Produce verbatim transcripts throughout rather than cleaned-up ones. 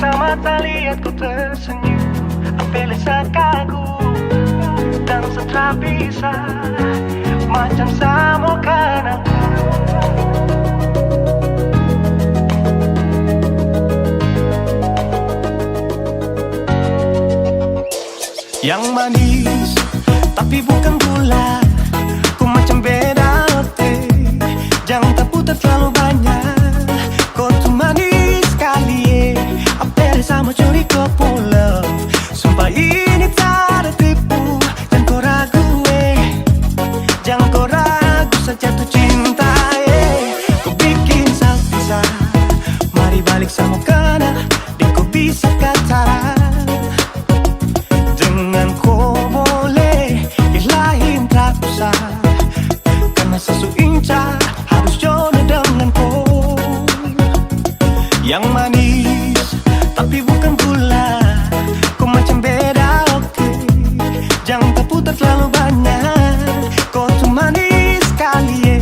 Mata liat ko tersenyum, ampe lesa kagum, dan setra bisa macam samo kanal. Yang manis, tapi bukan gula. Ko macam beda, oke. Jang taputar terlalu banyak. Ko tu manis skali, e. Ampe lesa mo curi ko pung love. Sumpah ini tar tipu. Jang ko ragu, e. Jang ko ragu sa jatuh cinta, e. Ko bikin sa pisah. Mari balik sa mo kanal. Deng ko bisa ka cara. Dengan ko boleh, yang lain tak usah. Karna sa su incar, harus jodoh dengan ko. Yang manis, tapi bukan gula. Ko macam beda, oke. Jang taputar terlalu banyak. Ko tu manis skali, e.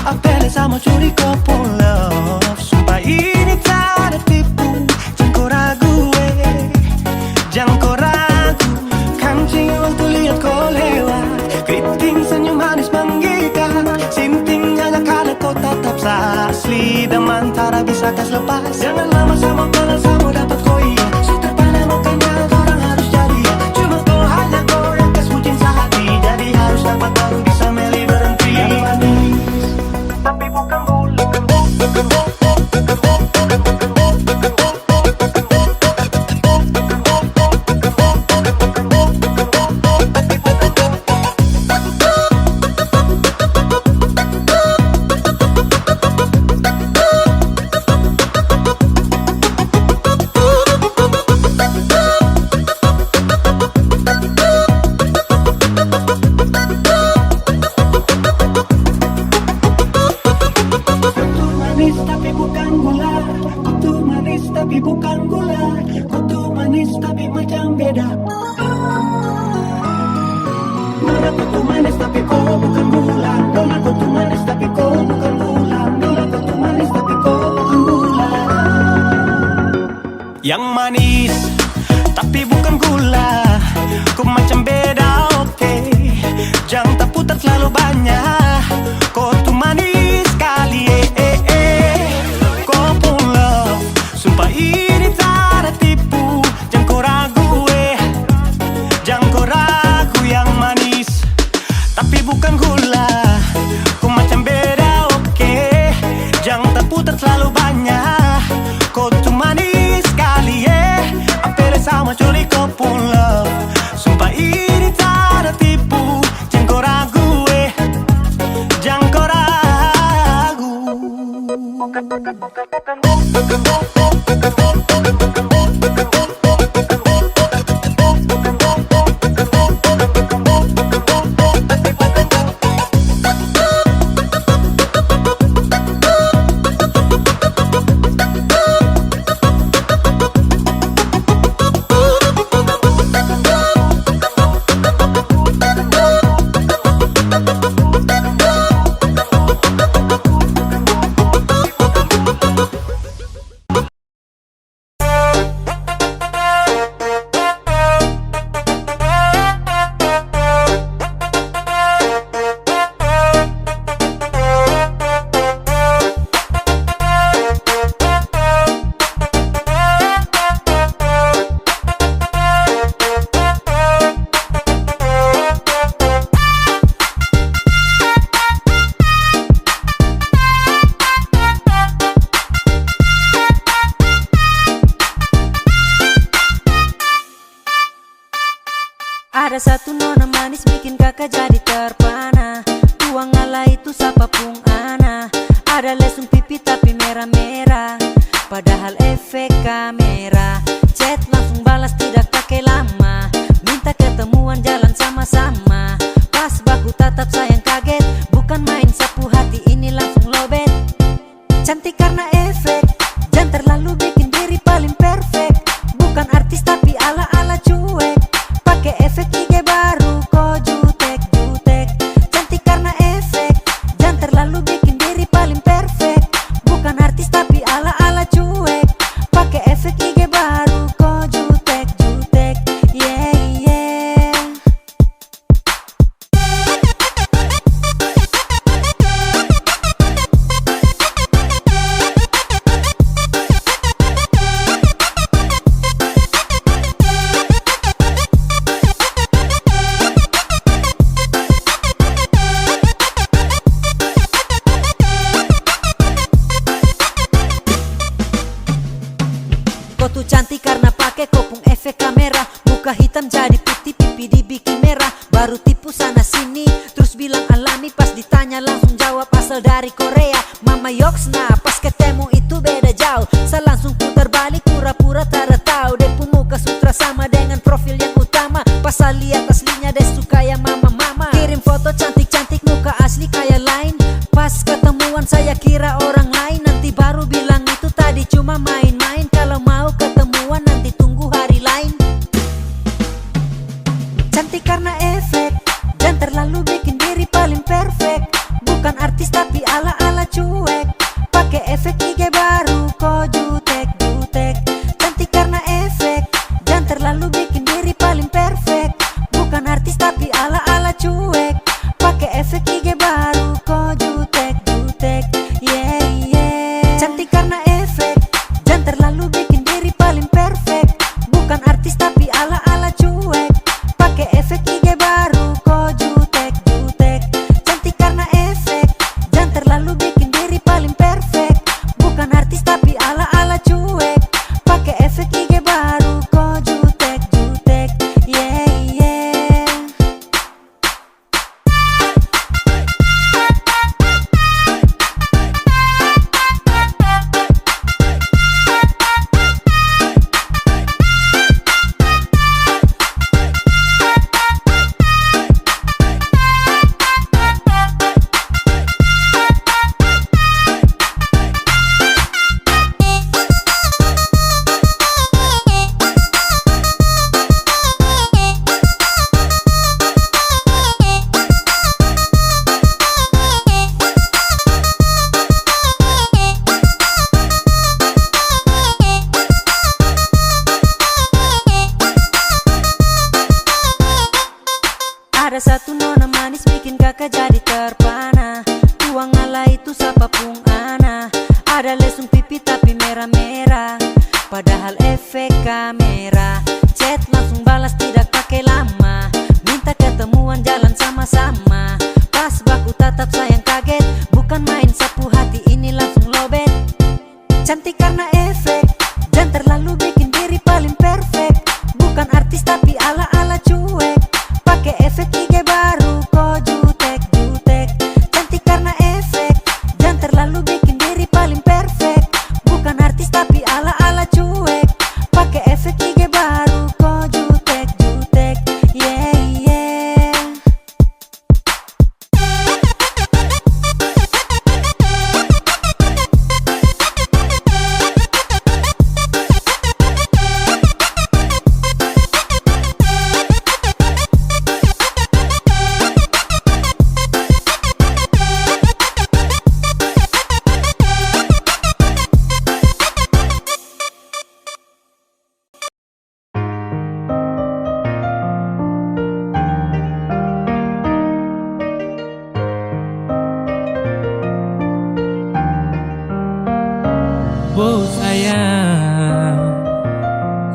Ampe lesa mo curi ko pung love. Sumpah ini tar tipu. Jang ko ragu, e. Jang ko ragu. Kancing waktu liat ko lewat. Keriting senyum manis menggigit. Sinting nyanyi karna ko tatap sa asli. Damantara bisa kas lepas. Jangan lama sa mo kanal, sa mo dapat ko, iya. Su terpana mo kanya, torang harus jadi, ya. Cuma ko hanya ko yang kas bucin sa hati. Jadi harus dapat baru bisa meli berhenti. Yang manis, tapi bukan gula. Manis tapi bukan gula. Ko tu manis tapi bukan gula. Ko tu manis tapi macam beda. Nona ko tu manis tapi ko bukan gula. Nona ko tu manis tapi ko bukan gula. Nona ko tu manis tapi ko bukan gula. Yang manis, tapi bukan gula. Ko macam beda, oke. Jang taputar terlalu banyak. Ko tu manis skali, e, e, e. Ko pung love, sumpah ini tar tipu. Jang ko ragu, e. Jang ko ragu, yang manis. Tapi bukan gula, ko macam beda, oke. Jang taputar terlalu banyak, ko tu manis skali, e. Ampe lesa mo curi ko pung love. Sumpah ini tar tipu, jang ko ragu, e. Jang ko ragu. Ada satu nona manis bikin kaka jadi terpana. Tuang ala itu sapa pung ana. Ada lesung pipi tapi mera-mera. Padahal efek kamera. Chat langsung balas tidak pake lama. Minta ketemuan jalan sama-sama. Pas baku tatap sayang kaget. Bukan main sapu hati ini langsung lobet. Cantik karna efek, jang terlalu bikin diri paling perfect. Bukan artis tapi ala-ala cuek, pake efek I G baru ko jutek-jutek. Cantik karna efek, jang terlalu bikin diri paling perfect. Bukan artis tapi ala-ala cuek, pake efek I G baru. Foto cantik karna pake ko pung efek kamera. Muka hitam jadi putih, pipi dibiking merah. Baru tipu sana sini, trus bilang alami. Pas ditanya langsung jawab asal dari Korea. Mama Yoksna, pas ketemu itu beda jauh. Sa langsung putar balik, pura-pura tada tau. Dia pung muka sutra sama dengan profil yang utama. Pas sa liat aslinya, dia su kaya mama-mama. Kirim foto cantik-cantik, muka asli kaya lain. Pas ketemuan, saya kira orang lain. Nanti baru bilang itu tadi cuma main-main. Kalau mau ketemuan, nanti tunggu hari lain. Cantik karna efek, jang terlalu bikin diri paling perfect. Bukan artis tapi ala-ala cuek. Pake efek I G baru ko jutek-jutek. Cantik karna efek, jang terlalu bikin diri paling perfect. Bukan artis tapi ala-ala cuek. Pake efek I G baru ko jutek-jutek. Yeah, yeah. Cantik karna efek, jang terlalu bikin diri paling perfect. Bukan artis tapi ala-ala cuek. Pake efek I G baru ko jutek-jutek. Cantik karna efek, jang terlalu bikin diri paling perfect. Bukan artis tapi ala-ala cuek. Pake efek I G baru ko jutek-jutek. Yeah, yeah. Ada satu nona manis bikin kaka jadi terpana. Tuang ala itu sapa pung ana. Ada lesung pipi tapi mera-mera. Padahal efek kamera. Chat langsung balas tidak pake lama. Minta ketemuan jalan sama-sama. Pas baku tatap sayang kaget. Bukan main sapu hati ini langsung lobet. Cantik karna efek, jang terlalu bikin diri paling perfect. Bukan artis tapi ala-ala cuek. Pake efek I G baru ko jutek-jutek. Cantik karna efek, jang terlalu bikin diri paling perfect. Bukan artis tapi ala-ala cuek. Pake efek I G baru ko jutek-jutek. Yeah, yeah. Bo sayang,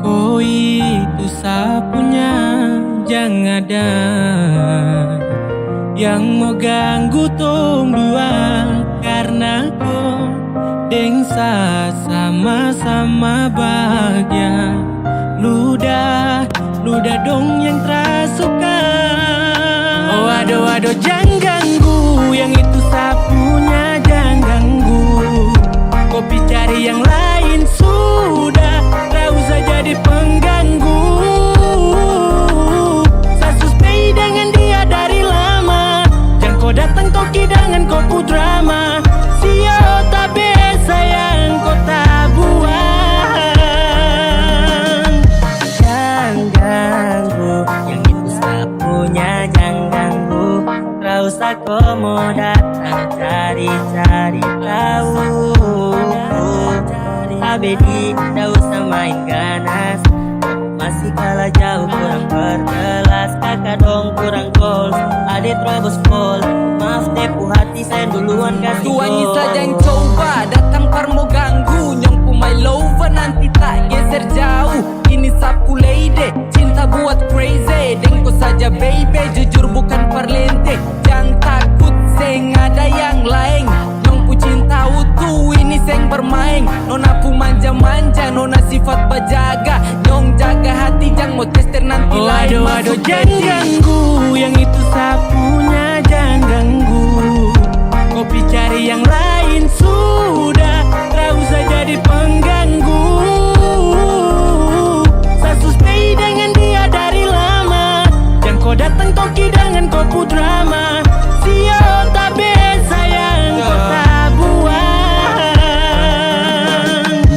ko itu sa punya, jang ada yang mo ganggu tong dua, karna ko deng sa sama-sama bahagia. Luda, luda dong yang tra suka. Oh, ado, ado, jang ganggu, yang itu sa punya, jang ganggu. Ko pi cari yang lain sudah, tra usah jadi pengganggu. Sa su stay dengan dia dari lama. Jang ko datang toki dengan ko pu drama. Sio tabe sayang ko tabuang. Jang ganggu, yang itu sa punya, jang ganggu. Tra usah ko mo datang cari-cari tau. Abedi, tra usah main ganas. Masih kalah jauh, kurang berkelas. Kaka dong kurang goals, ade terobos gol. Maaf, tepu hati, saya duluan kasih gol. Tuangi saja yang coba datang par mo ganggu. Nyong pu my lover nanti tak geser jauh. Ini sapu lady, cinta buat crazy. Deng ko saja baby, jujur bukan parlente. Jang takut, seng ada yang laeng. Nyong pu cinta utuh, ini seng bermaeng. Nona pu manja Manja nona sifat bajaga, dong jaga hati jang mo tester nanti. Oh, lain ado, ado, masuk jang ganggu, yang itu sa punya jang ganggu. Ko pi cari yang lain sudah, tra usah jadi pengganggu. Sa su stay dengan dia dari lama, jang ko datang toki dengan ko pu drama. Sio tabe sayang ko tabuang.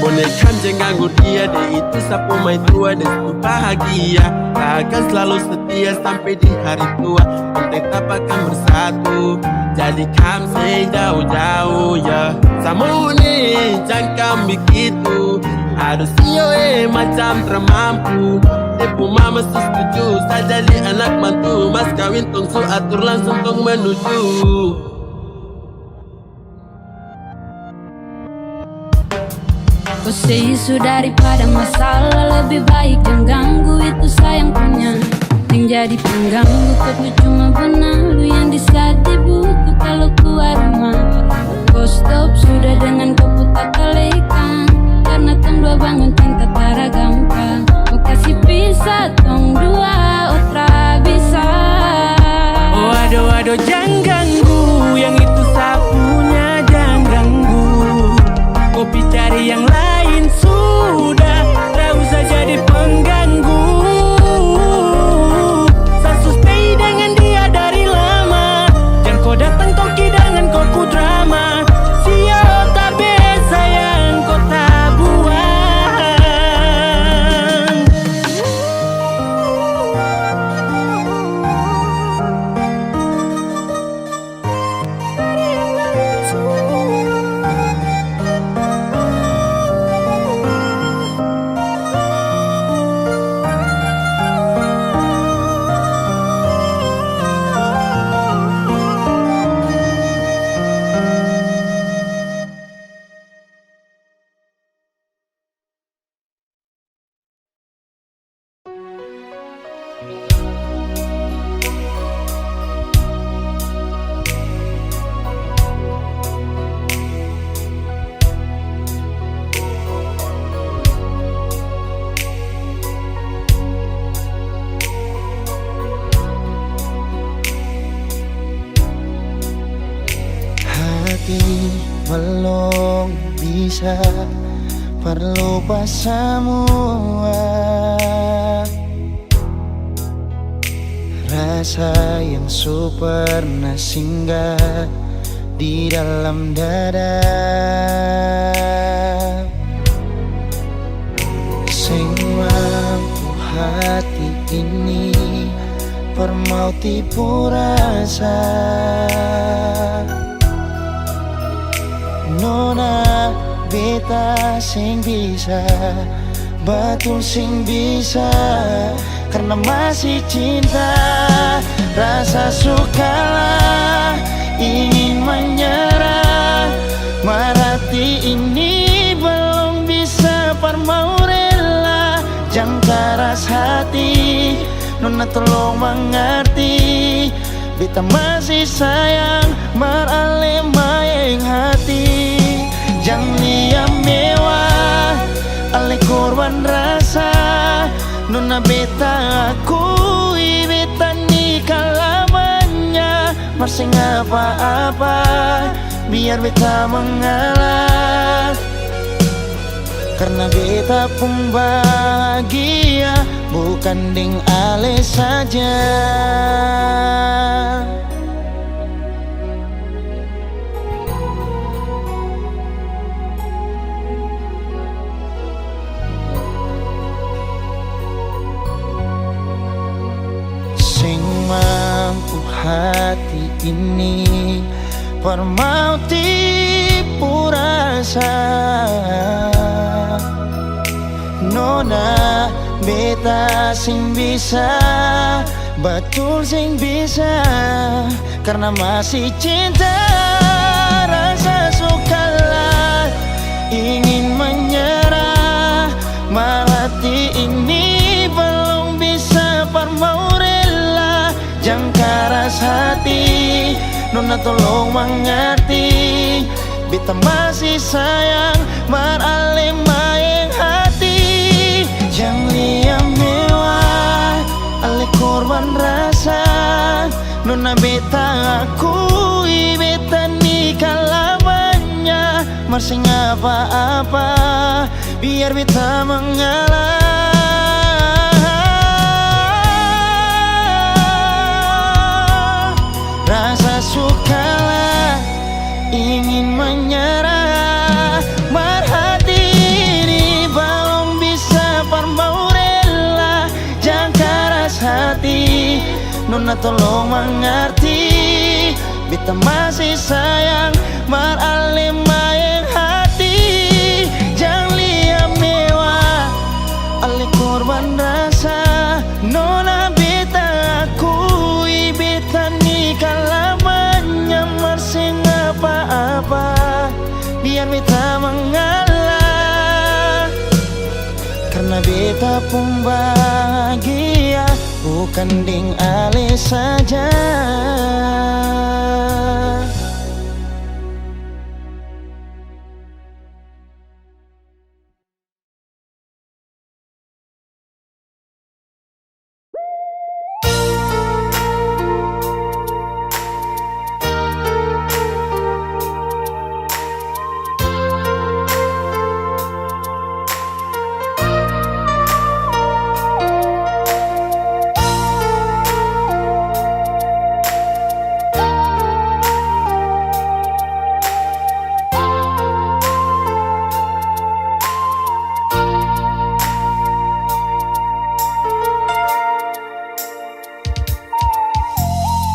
Boleh kan jang ganggu dia deh, itu sa pu maitua deh, su bahagia. Takkan selalu setia sampai di hari tua. Kita tetap akan bersatu, jadi kam seng jauh-jauh ya. Sa mau ni jang kam begitu. Aduh sio eh macam tra mampu. Dia pu mama su setuju, sa jadi anak mantu. Mas kawin tong su atur langsung tong menuju. Ko se isu daripada masalah, lebih baik jang ganggu itu sayang punya. Yang jadi pengganggu ko pi cuma benalu yang di saat dibutuh kalau keluar rumah. Ko stop sudah dengan ko pu tatalekan, karena tong dua bangun cinta tara gampang. Mo kasi pisah tong dua, oh tra bisa. Oh, ado, ado, jang ganggu, yang itu sa punya, jang ganggu. Ko pi cari yang lain sudah, tra usah jadi pengganggu. Sa su stay dengan dia dari lama, jang ko datang toki dengan ko pu drama. Sio tabe sayang ko tabuang. Hati balong bisa par lupa samua. Rasa yang su pernah singgah di dalam dada. Seng mampu hati ini par mau tipu rasa. Nona, beta seng bisa, batul seng bisa, karna masih cinta. Rasa su kalah, ingin manyarah, mar hati ini balong bisa par mau rela. Jang karas hati, nona tolong mangarti. Beta masih sayang, mar ale maeng hati. Jang lia mewah, ale korban rasa. Nona beta akui, beta ni kalamanya. Mar seng apa-apa, biar beta mangalah. Karna beta pung bahagia bukan deng ale saja. Seng mampu hati ini par mau tipu rasa. Nona, beta seng bisa, batul seng bisa, karna masih cinta. Rasa su kalah, ingin manyarah, mar hati ini balong bisa par mau rela. Jang karas hati, nona tolong mangarti. Beta masih sayang, mar ale mae Mar seng apa-apa, biar beta mangalah. Rasa su kalah, ingin manyarah, mar hati ini balong bisa par mau rela. Jang karas hati, nona tolong mangarti. Beta masih sayang, mar ale maeng hati. Jang lia mewah, ale korban rasa. Nona beta akui, beta ni kalah manyamar seng apa-apa. Biar beta mangalah. Karna beta pung bahagia bukan deng ale saja.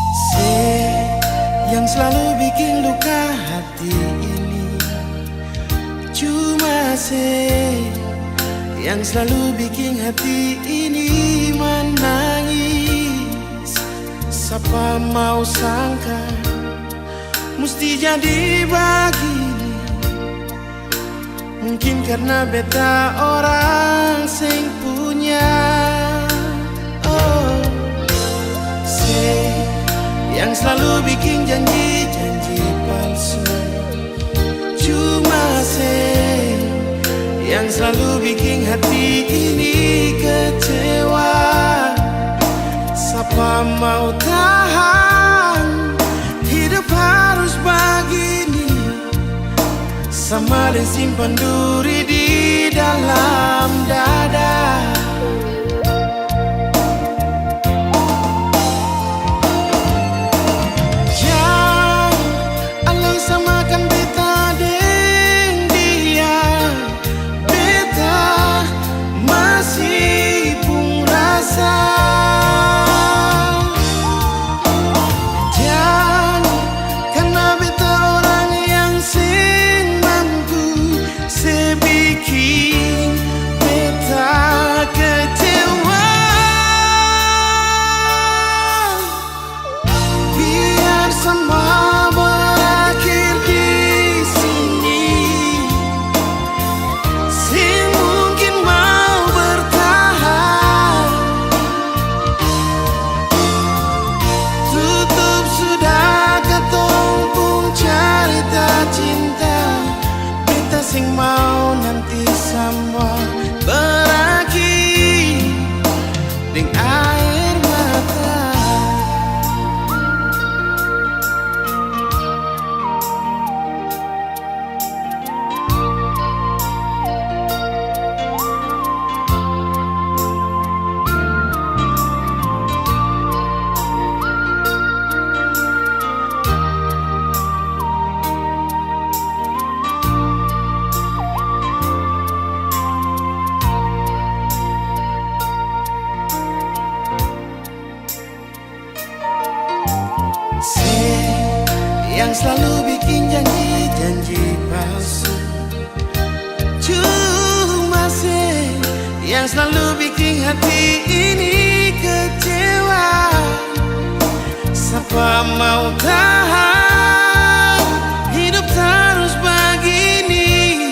Se yang slalu biking luka hati ini, cuma se yang slalu biking hati ini manangis. Sapa mau sangka musti jadi bagini. Mungkin karna beta orang seng punya. Oh, se yang slalu biking janji-janji palsu. Cuma se yang slalu biking hati ini kecewa. Sapa mau tahan hidup harus bagini. Sama deng simpan duri di dalam dada. Jang ale samakan beta deng dia. Beta masih pung rasa. Jang karna beta orang yang seng mampu, se biking beta kecewa. Biar samua berakhir di sini, seng mungkin mau bertahan. Tutup sudah katong pung carita cinta, beta seng mau nanti samua berakhir deng aer mata. Se yang slalu biking janji-janji palsu. Cuma se yang slalu biking hati ini kecewa. Sapa mau tahan hidup tarus bagini?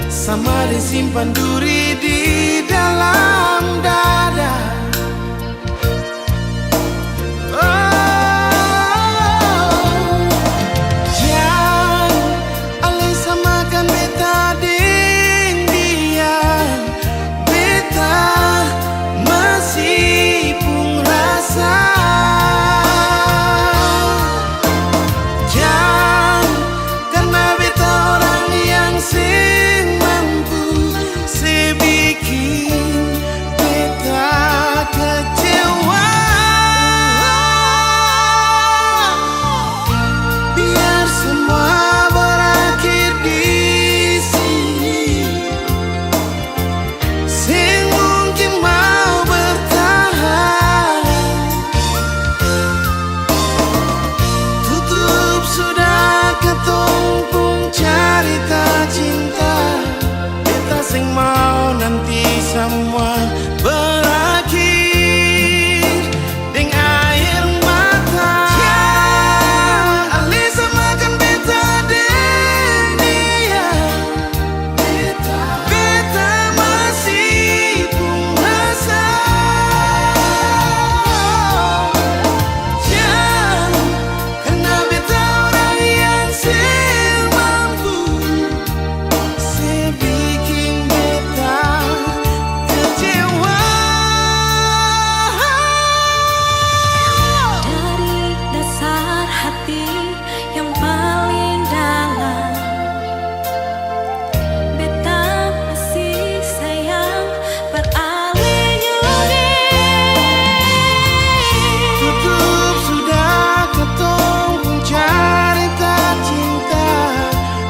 Sama deng simpan duri di dalam dada. Oh, jang ale samakan beta deng dia. Beta masih pung rasa. Jang karna beta orang Samua berakhir deng aer mata. Jang alisa makan beta deng dia. Beta, beta masih pung rasa. Jang, karna beta orang yang seng mampu. Se biking beta kecewa. Dari dasar hati yang paling dalam, beta masih sayang. Beralih nyudi. Tutup sudah katong pung carita cinta.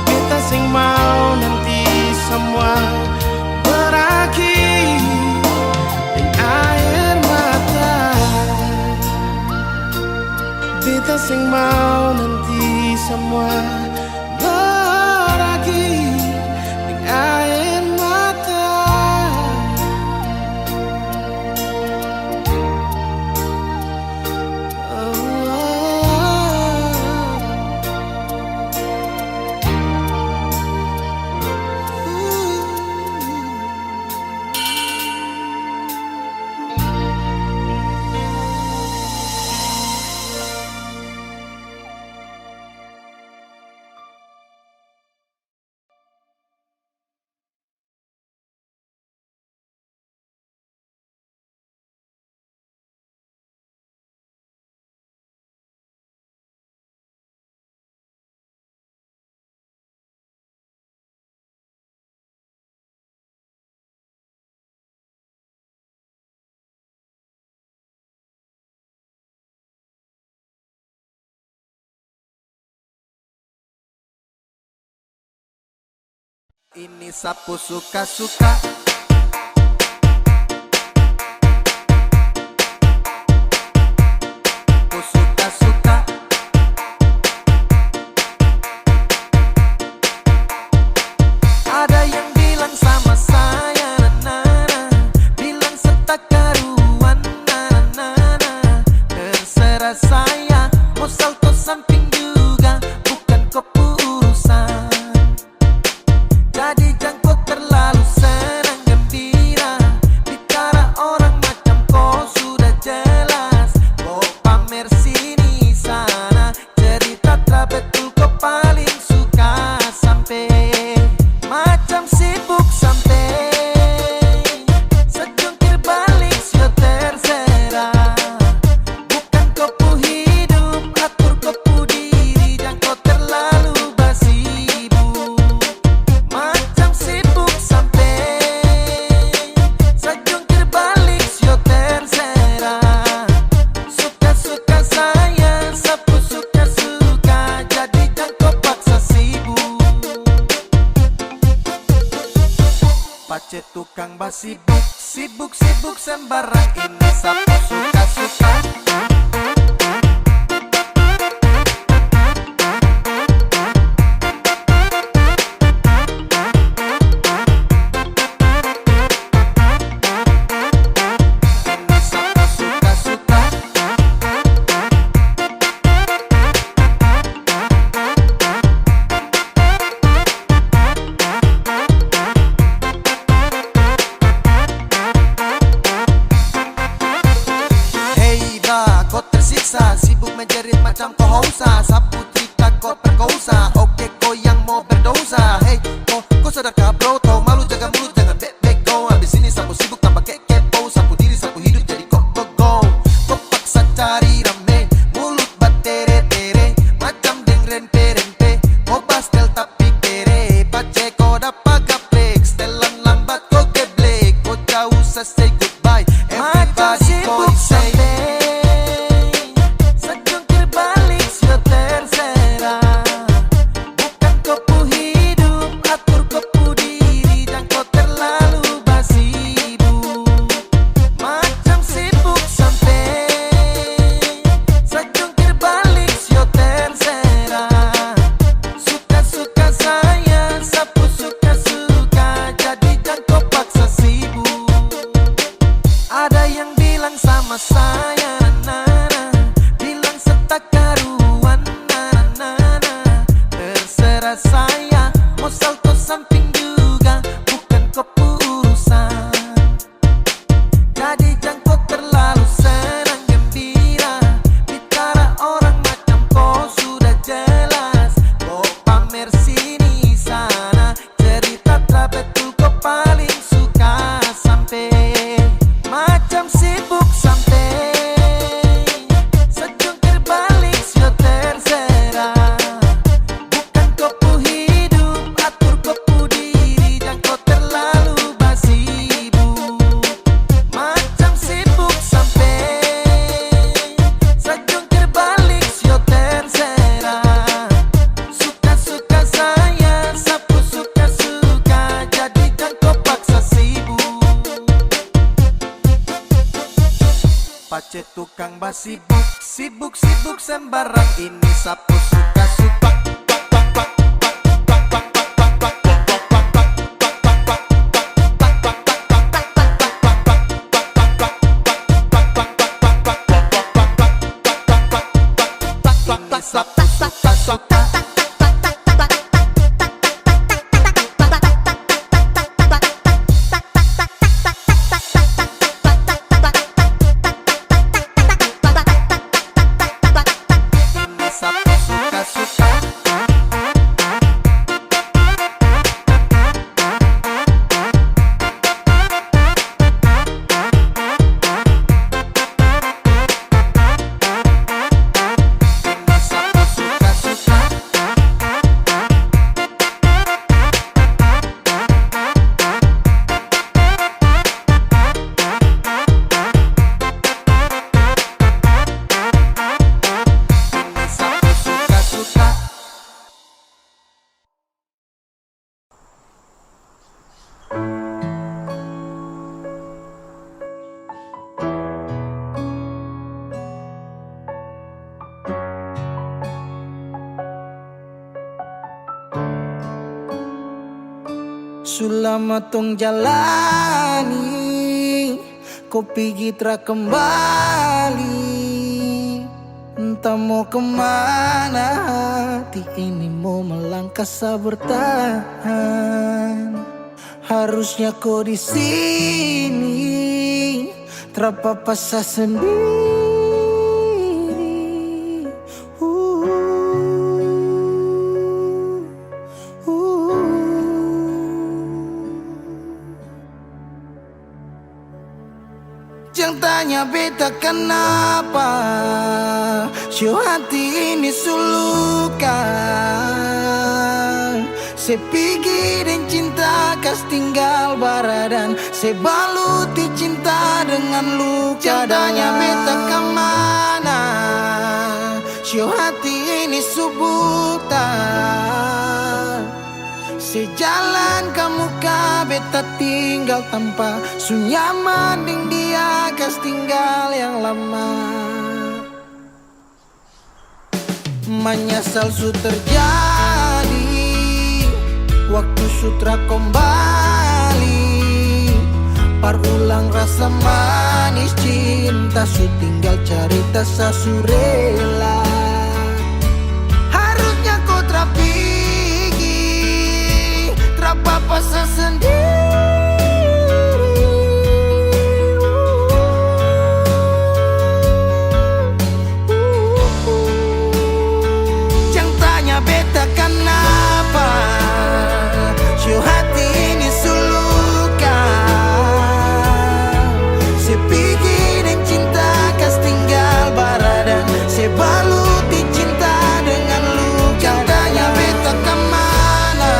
Beta seng mau nanti samua berakhir deng aer mata. Beta seng mau nanti samua berakhir deng aer mata. Ini sapu suka-suka. Sapu suka-suka. Ada yang bilang sama saya, na, na, na, bilang se takaruan, na, na, na, na. Terserah saya, mau salto samping juga, bukan ko pu urusan. Jadi jang ko terlalu senang gembira, bicara orang macam ko sudah jelas, ko pamer sini sana. Cerita tra betul ko paling suka sampe macam sibuk sampe sejungkir balik sio terserah. Bukan ko pu hidup, atur ko pu diri, jang ko terlalu basibuk. Macam sibuk sampe sejungkir balik sio terserah. Suka-suka saya, sapu suka-suka, jadi jang ko paksa sibuk. Pace tukang basibuk, sibuk-sibuk sembarang, ini sapu suka-suka. Hei bra, ko tersiksa, sibuk menjerit macam ko hausa, sapu trita ko perkosa, oke ko yang mo berdosa. Hei ko, ko sadar ka bro, tau malu jaga mulut, jangan bek-bek ko. Abis ini sapu sibuk tambah ke-, kepo, sapu diri, sapu hidup jadi ko, go, go. Ko paksa cari rame, mulut batere-tere, macam deng rempe-rempe. Ko bastel tapi kere, pace ko dapa gaplek, stelan lambat ko geblek, ko jauh sa say goodbye. Everybody go insane. Sejungkir balik sio terserah. Bukan ko pu hidup, atur ko pu diri, jang ko terlalu basibuk. Macam sibuk sampe sejungkir balik sio terserah. Suka-suka saya, sapu suka-suka, jadi jang ko paksa sibuk. Aceh tukang basibuk, sibuk-sibuk sembarang, ini sapu suka-suka. Ini sapu suka-suka. Ini sapu suka-suka. Su lama tong jalani, ko pigi tra kembali. Entah mo kemana, hati ini mo melangkah sa bertahan. Harusnya ko di sini, tra papa sa sendiri. Uh, uh. Jang tanya beta kanapa, sio hati ini su luka. Se pigi deng cinta, kas tinggal baradan, se baluti cinta dengan luka. Jang tanya beta kamana, sio hati ini su buta. Se jalan kamuka beta tinggal tampa, su nyaman deng dia kas tinggal yang lama. Manyasal su terjadi, waktu su tra kombali. Par ulang rasa manis cinta, su tinggal carita sa su rela. Harusnya ko tra pigi, tra papa sa sendiri. Jang tanya beta kanapa, sio hati ini su luka. Se pigi deng cinta, kas tinggal baradan, se baluti cinta dengan luka. Jang tanya beta kamana,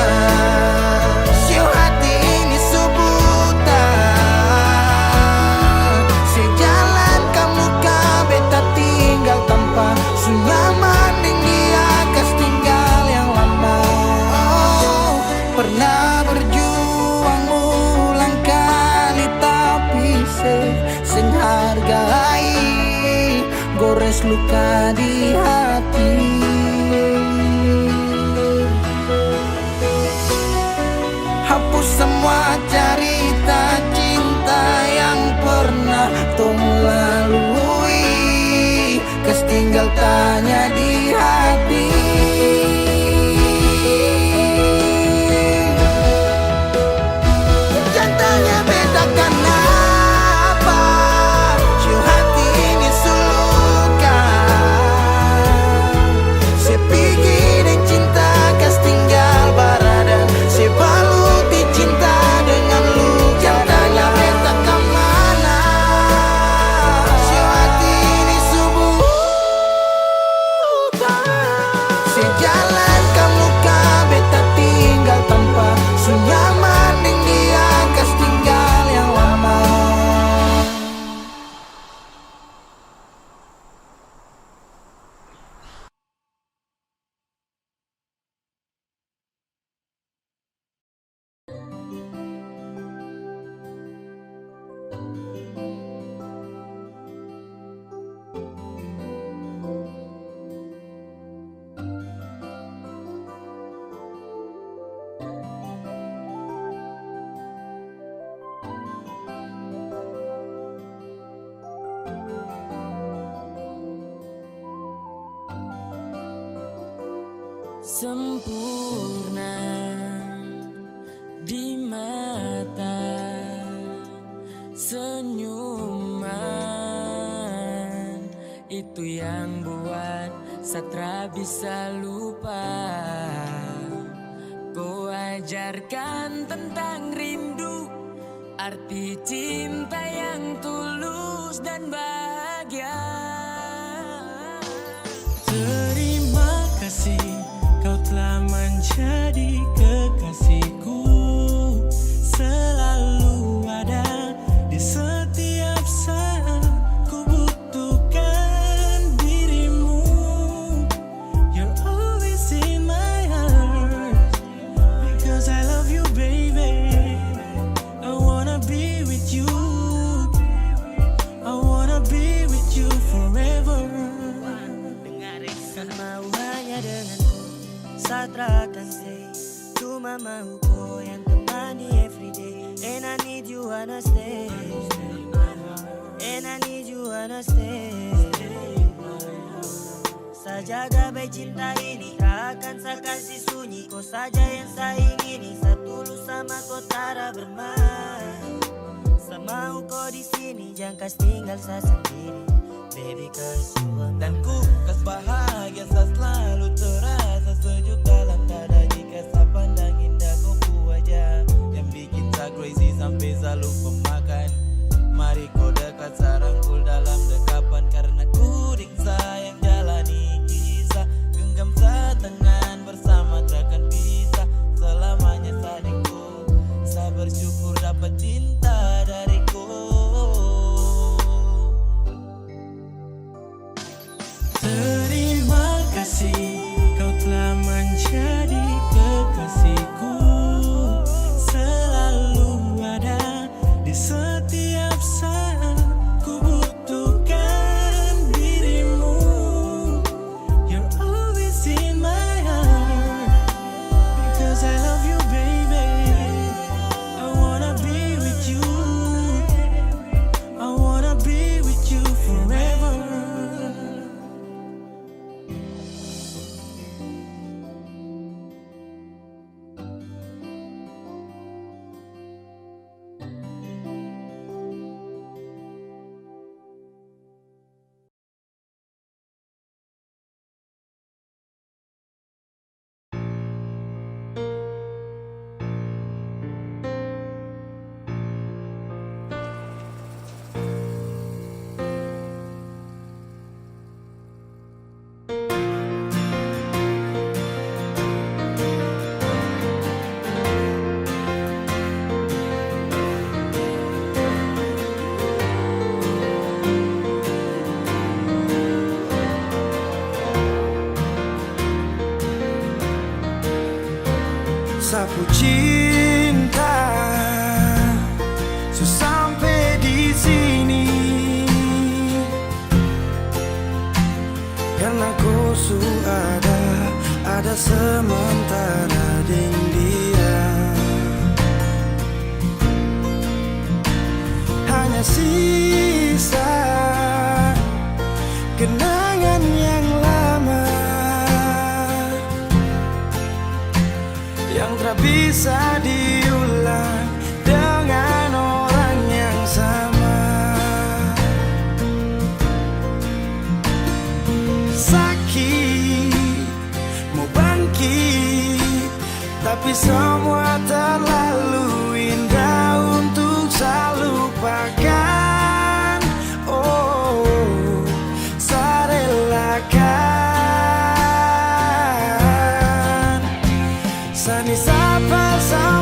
sio hati ini su buta. Se jalan kamuka beta tinggal tampa, su nyaman deng dia kas tinggal yang lama. Oh, pernah berjuang ulang kali tapi se seng hargai, gores luka di hati. Hapus samua carita cinta yang pernah tong lalui, kas tinggal tanya di hati. Jang tanya beta kanapa, sio hati ini su luka. Se pigi deng cinta, kas tinggal baradan, se baluti cinta dengan Sempurna di mata, senyuman itu yang buat Satra bisa lupa. Ko ajarkan tentang rindu, arti cinta yang tulus dan bahagia. Terima kasih, kau telah menjadi kekasihku. Selalu ada di setiap saat ku butuhkan dirimu. You're always in my heart. Because I love you, baby. I wanna be with you. I wanna be with you forever. Semau hanya denganku, Satra akan stay. Cuma mau ko yang temani everyday. And I need you, wanna stay. And I need you, wanna stay. Sa jaga bae cinta ini, tak akan sa kasi sunyi. Ko saja yang sa ingini, sa tulus sama ko tara bermain. Sa mau ko di sini, jang kas tinggal sa sendiri. Baby, kas you are my. Dan ku kas bahagia sa selalu terasa sejuk dalam dada jika sa pandang indah ko pu wajah yang bikin sa crazy sampe sa lupa makan. Mari ko dekat, sa rangkul dalam dekapan, karna ku deng sayang jalani kisah. Genggam sa tangan bersama, takkan pisah selamanya sa deng ko. Sa bersyukur dapat cinta dari ko. Terima kasih, kau telah menjadi kekasihku. Selalu ada di setiap saat ku butuhkan dirimu. You're always in my heart. Because I love you, baby. I wanna be with you. I wanna be with you forever. Sa pu cinta su sampe di sini. Karna ko su ada, ada sementara deng dia. Hanya sisa kenangan yang lama yang tra bisa diulang dengan orang yang sama. Sakit mo bangkit, tapi semua terlalu indah untuk sa lupakan. Oh, sa relakan. Sa ni sapa sa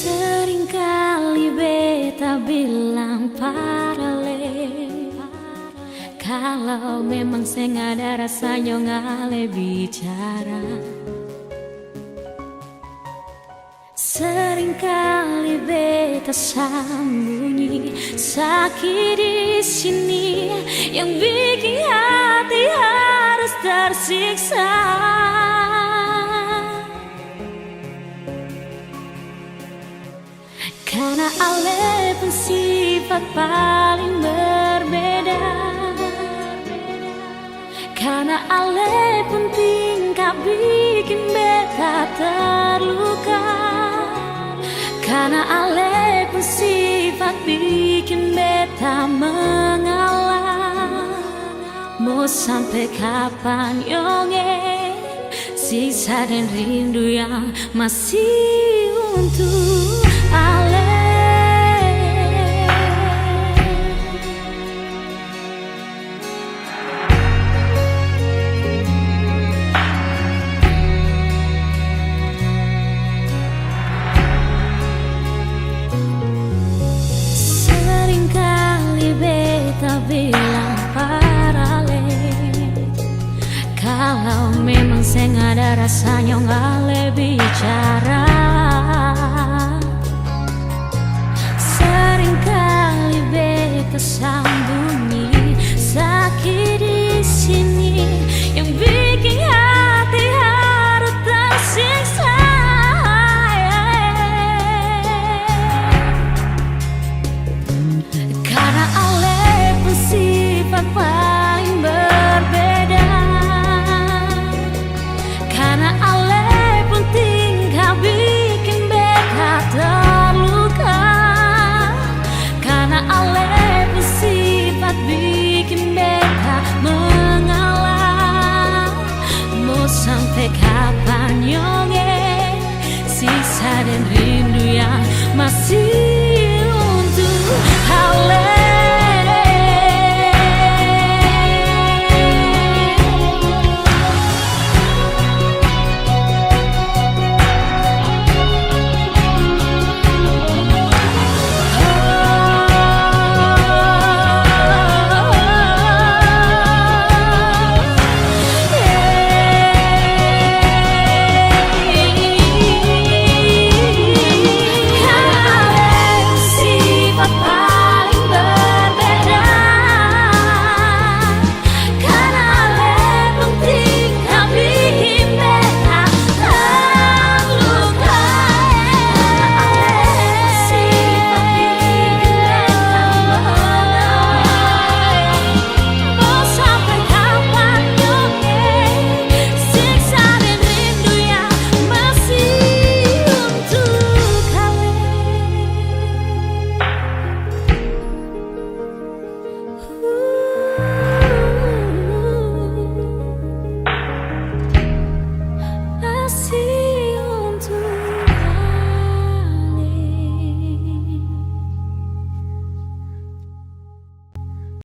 Seringkali beta bilang parale, kalau memang seng ada rasa nyong ale bicara. Seringkali beta sambunyi saki di sini yang biking hati harus tersiksa. Karna ale pung sifat paling berbeda. Karna ale pung tingkah biking beta terluka. Karna ale pung sifat biking beta mengalah. Mo sampe kapan nyong e siksa deng rindu yang masih untuk ale? Seringkali beta bilang parale, kalau memang seng ada rasa nyong ale bicara. Seringkali beta sambunyi saki di sini yang biking hati harus tersiksa. Karna ale pung sifat paling berbeda. Karna ale pung tingkah biking beta terluka. Karna ale pung sifat biking beta mengalah. Mo sampe kapan nyong e siksa deng rindu yang masih untuk ale?